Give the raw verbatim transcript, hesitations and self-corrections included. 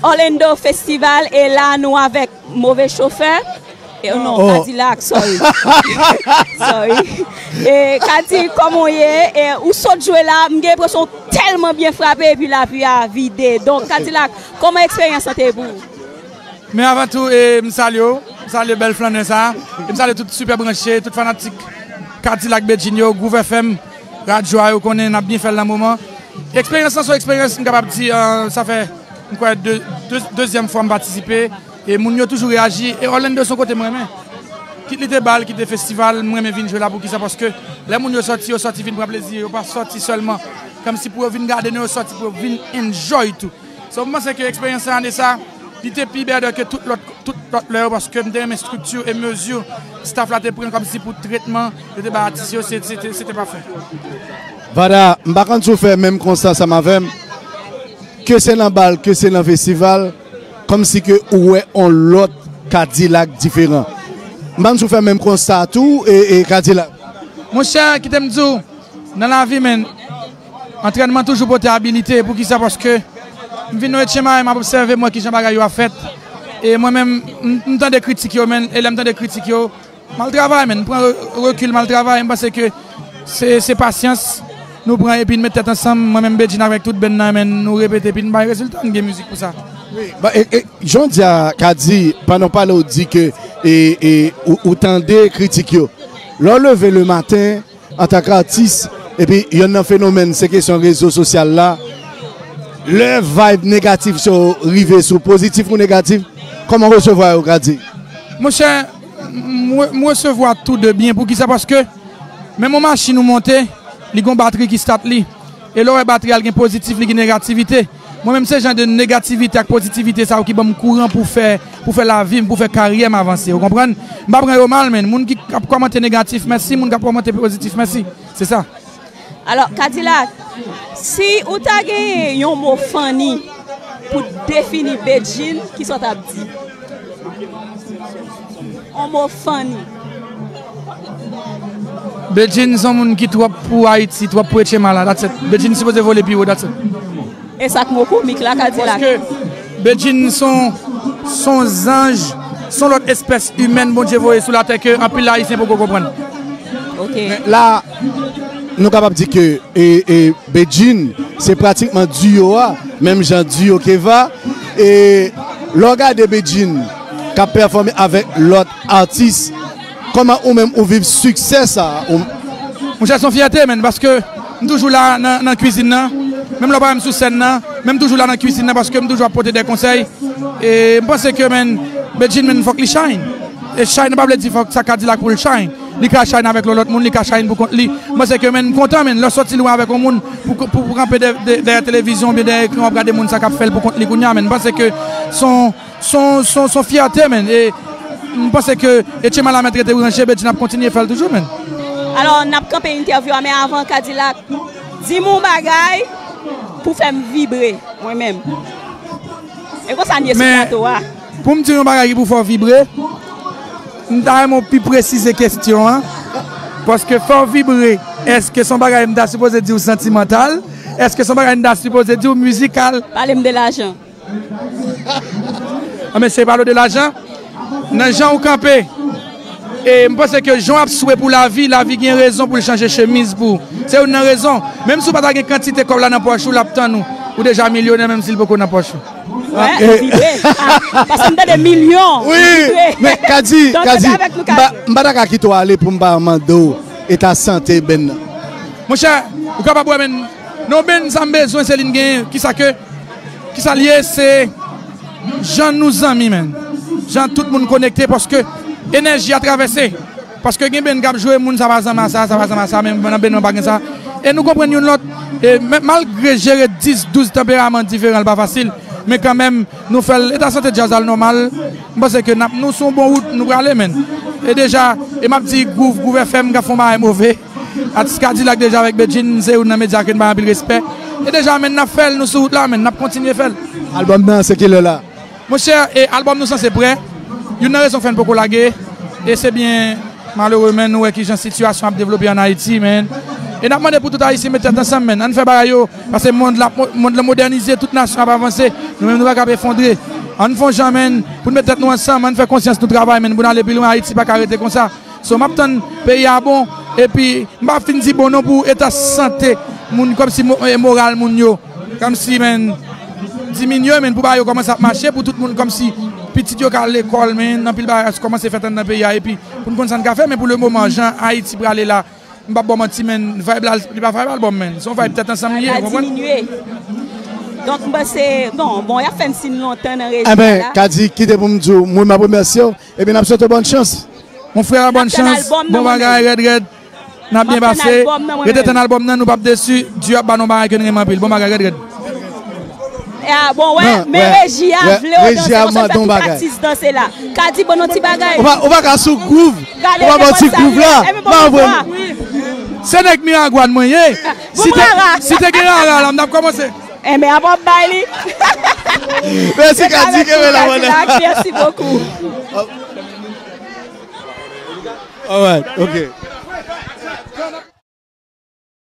Orlando Festival, e la nou avèk Move Chofè. E, non, Oh. Kadilak, sorry. Sorry. E Kadi, kòman w ye? E ou sot jwe la, m gen enpresyon w tèlman byen frape epi lavi a vide. Donk, Kadilak, kòman eksperyans lan te ye pou ou? Men avan tou, e, m salye w, m salye bèl flannè sa, e m salye tout Sipè Branche, tout fanatik Kadilak Bedjine yo, Groove F M, radyo a yo konnen n ap byen fè l nan moman. Eksperyans lan se yon eksperyans m kapab di, e, sa fè m kwè de, de, dezyèm fwa m patisipe, e moun yo toujou reyaji, e Orlando se yon kote m renmen. Kit li te bal, kit li te festival, m renmen vin jwe la. Poukisa? Paske lè moun yo sòti, yo sòti vin pran plezi, yo pa sòti sèlman kòmsi pou yo vin gade, non, yo sòti pou yo vin enjoy tou. So, m panse ke eksperyans sa ane sa, li te pi bèdè ke tout lòt, tout lòt lè yo, paske m te renmen estrikti e mezi staff la te pran kòmsi pou tretman yo te bay atis yo, se, se, te- se te pafè. Vada, m pa konn si w fè menm konsta ansanm avè m. Ke se nan bal, ke se nan festival, kòmsi ke ou wè on lòt Kadilak diferan. M pa konn si w fè menm konsta tou, e, e Kadilak. Monchè, kite m di w, nan lavi, men, antrènman toujou pote abilite. Poukisa? Paske m vin nan Etchen Mayen, m ap obsève, m wè kijan bagay yo ap fèt. E mwen menm, m, m tande kritik yo, men, e lè m tande kritik yo, m al travay, men, m pran re- rekil, m al travay, m panse ke se, se pasyans nou pran epi n met tèt ansanm, mwen menm Bedjine avèk tout band nan, men, nou repete epi n bay rezilta, n gen mizik pou sa. Ba, e, e, jan w di a, Kadi, pandan w pale, w di ke e, e, ou, ou tande kritik yo. Lè w leve le maten, antanke atis, epi yonn nan fenomèn, se kesyon rezo sosyal la, lè vibe negatif sa yo rive sou pozitif ou negatif, kòman w resevwa yo, Kadi? Monchè, m, m, m resevwa tou de byen. Poukisa? Paske menm yon machin ou monte, li gon batri ki stat li. E lè w wè batri a, l gen pozitif, li gen negativite. Mwen menm, se jan de negativite ak pozitivite sa yo ki ban m kouran pou fè, pou fè lavi m, pou fè karyè m avanse. Ou konprann? M pa pran yo mal, men moun ki ap kòmante negatif, mèsi. Moun k ap kòmante pozitif, mèsi. Se sa. Alò, Kadilak, si ou ta genyen yon mo funny pou defini Bedjine, kisa w t ap di? Yon mo funny. Bedjine se yon moun ki twòp pou Ayiti, twòp pou Etchen Mayen, that's it. Bedjine sipoze vole pi wo, that's it. E sa k mo komik la, Kadilak? Paske Bedjine se yon, se yon zanj, se yon lòt espès imèn Bondye voye sou latè ke anpil Ayisyen poko konprann. Ok. La, nou kapab di ke e, e, Bedjine, se pratikman duo a, menm jan duo Keva. E lè w gade Bedjine k ap pèfòme avèk lòt atis, kòman ou menm ou viv siksè sa a? Ou... Monchè, se yon fyète, men, paske m toujou la nan, nan kwizin nan. Menm lè w pa wè m sou sèn nan, men m toujou la nan kwizin nan paske m toujou ap pote de konsèy. E m panse ke, men, Bedjine, men, fòk li shine. E shine pa vle di fòk sa Kadilak pou l shine. Li ka shine avèk lòt, lòt moun, li ka shine pou kont li. M panse ke, men, m kontan, men, lè w sòti lwen avèk yon moun pou, pou, pou kanpe dè, dè, dèyè televizyon oubyen dèyè ekran, w ap gade moun sa k ap fè l pou kont li kounye a, men. M panse ke se yon, se yon, se yon, se yon fyète, men. E m panse ke Etchen Mayen mèt rete branche, Bedjine ap kontinye fè l toujou, men. Alò, n ap kanpe entèvyou a, men avan, Kadilak, di m yon bagay pou fè m vibre, mwen menm. E konsa n ye sou Men, plato a. Pou m di w yon bagay ki pou fè w vibre, m ta renmen w pi presize kesyon an. Paske fè w vibre, èske se yon bagay m ta sipoze di w santimantal? Èske se yon bagay m ta sipoze di w mizikal? Pale m de lajan. An, men se pale w de lajan. Nan jan w kanpe, e m panse ke jan w ap swe pou lavi, lavi gen rezon pou l chanje chemiz pou ou. Se youn nan rezon. Menm si w pa ta gen kantite kòb la nan pòch ou, l ap tann ou. Ou deja milyonè, menm si l poko nan pòch ou. Wè, ou vibre. Ah, paske m tande milyon. Ou Wi, vibre. Men Kadi, Donk, Kadi, rete avèk nou, m pa, Kadi. M pa ta ka kite w ale pou m pa mande w eta sante band nan. Monchè, ou kapab wè, men, non, band sa m bezwen, se li n genyen. Kisa ke, kisa l ye, se jan nou zanmi, men. Jan tout moun konekte, paske enèji a travèse. Paske gen band k ap jwe, moun sa pa zanmi a sa, sa pa zanmi a sa, men nan band mwen pa gen sa. E nou konprann youn lòt. E men, malgre jere dis, douz tanperaman diferan, l pa fasil, men kanmenm, nou fè l, eta sante djaz al nòmal. M panse ke n ap, nou sou yon bon wout, nou prale, men. E deja, e m ap di Groove, Groove F M k ap fè yon bagay move. Atis Kadilak deja avèk Bedjine, se youn nan medya ke n bay anpil respè. E deja, men, n ap fè l, nou sou wout la, men, n ap kontinye fè l. Albòm nan, se kilè la? Monchè, e albòm nou sanse prè. Youn nan rezon k fè n poko lage, e se byen malere, men, nou wè kijan sitiyasyon ap devlope ann Ayiti, men. E n ap mande pou tout Ayisyen met tèt ansanm, menn. Ann fè bagay yo, paske mond la, mond lan modènize, tout nasyon ap avanse. Nou menm, nou pa kab efondre. Ann fè yon jan, menn, pou n met tèt nou ansanm, ann fè konsyans nou travay, menn, pou n ale pi lwen. Ayiti pa ka rete konsa. So, m ap tann peyi a bon, epi m pa fin di bon non pou eta sante moun, kòmsi mo-, e moral moun yo. Kòmsi, menn, diminye, menn, pou bagay yo kòmanse ap mache, pou tout moun kòmsi pitit yo ka al lekòl, menn, anpil bagay kòmanse fèt anndan peyi a, epi pou n konn sa n ka fè, men pou le moman, jan Ayiti prale la, m p ap ba w manti, menn, vibe la, li pa vibe album, menn. Se yon vibe tèt ansanm li ye, ou konprann? Diminye. Donk, m panse, bon, bon, y ap fè n siy lontan nan rejim la. Enben, Kadi, kite pou m di w, mwen, m ap remèsye w, epi n ap swete w bòn chans. Mon frè, bòn chans, bon bagay, rèd, rèd. N ap byen pase. Rete tann album nan, nou p ap desi. Dye ap ba nou bagay ke n renmen anpil. Bon bagay, rèd, rèd. Ah, bon, wè, men reji a vle w danse, konsa fè tout atis danse la. Kadi, ban nou ti bagay. Ou pa, ou pa ka sou groove. Ou pa ban ti groove la. Pa vre. Se nèg Miragwàn mwen ye. Si te, si te gen rara la, m t ap kòmanse. Enben, ap ap bay li. Mèsi, Kadi, kenbe la, mwen. Mèsi bokou. Alright, ok.